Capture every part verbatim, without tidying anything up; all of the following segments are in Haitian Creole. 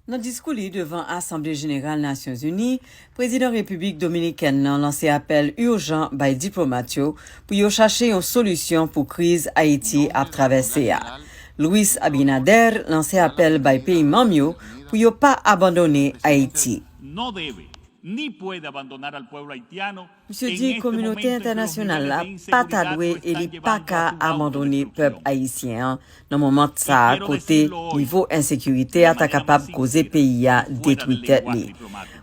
Nan diskou li devan Asanble Jeneral Nasyonzini, Prezidan Repiblik Dominikèn nan lanse apèl ijan bay diplomat yo pou yo chache yon solisyon pou kriz Ayiti ap travèse a. Luis Abinader lanse apèl bay peyi manm yo pou yo pa abandone Ayiti. No debe ni puede abandonar al pueblo haitiano. Misye di kominote entènasyonal la pa ta dwe e li pa ka abandone pèp ayisyen an nan moman sa a kote nivo ensekirite a ta kapab koze peyi a detwi tèt li.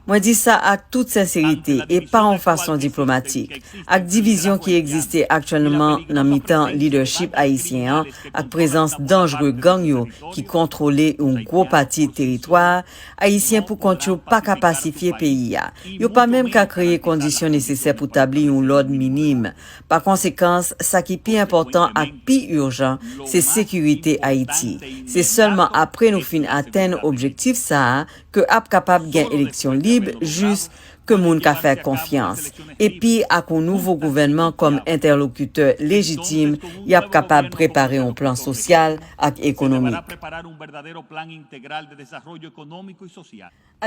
Mwen di sa ak tout senserite e pa yon fason diplomatik. Ak divizyon ki egziste aktyèlman nan mitan lidèchip ayisyen an ak prezans danjre gang yo ki kontwole yon gwo pati teritwa a, Ayisyen pou kont yo pa ka pasifye peyi a. Yo pa menm ka kreye kondisyon nesesè pou tabli yon lòd minim. Pa konsekans, sa ki pi enpòtan ak pi ijan, se sekirite Ayiti. Se sèlman apre nou fin atenn objektif sa a ke ap kapab gen eleksyon lib, jis, ke moun ka fè konfyans. Epi ak yon nouvo gouvènman kòm entèlokitè lejitim, y ap kapab prepare yon plan sosyal ak ekonomik.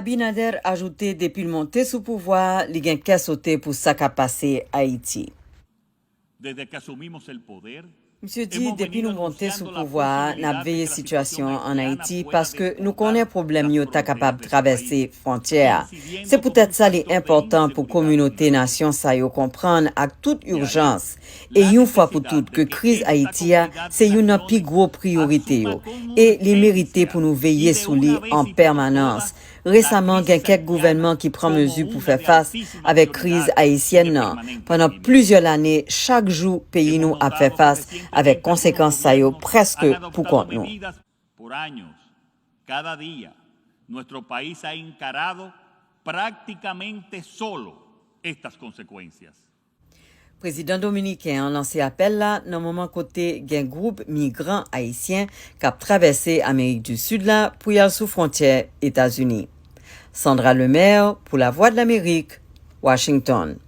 Abinader ajoute depi l monte sou pouvwa a, li gen kè sote pou sa k ap pase Ayiti. Misye di depi nou monte sou pouvwa a, n ap veye sitiyasyon an ann Ayiti paske nou konnen pwoblèm yo ta kapab travèse fwontyè a. Se poutèt sa li enpòtan pou kominote nasyon sa yo konprann ak tout ijans e yon fwa pou tout ke kriz Ayiti a se youn nan pi gwo priyorite yo e li merite pou nou veye sou li an pèmanans. Resaman, gen kèk gouvènman ki pran mezi pou fè fas avèk kriz ayisyèn nan. Pandan plizyè lane, chak jou peyi nou ap fè fas avèk konsekans sa yo prèske pou kont nou. Por años, cada día, nuestro país ha encarado prácticamente solo estas consecuencias. Prezidan dominiken an lanse apèl la nan moman kote gen gwoup migran ayisyen k ap travèse Amerik di Sid la pou y al sou fwontyè Etazini. Sandra Lemaire pou Lavwadlamerik, Washington.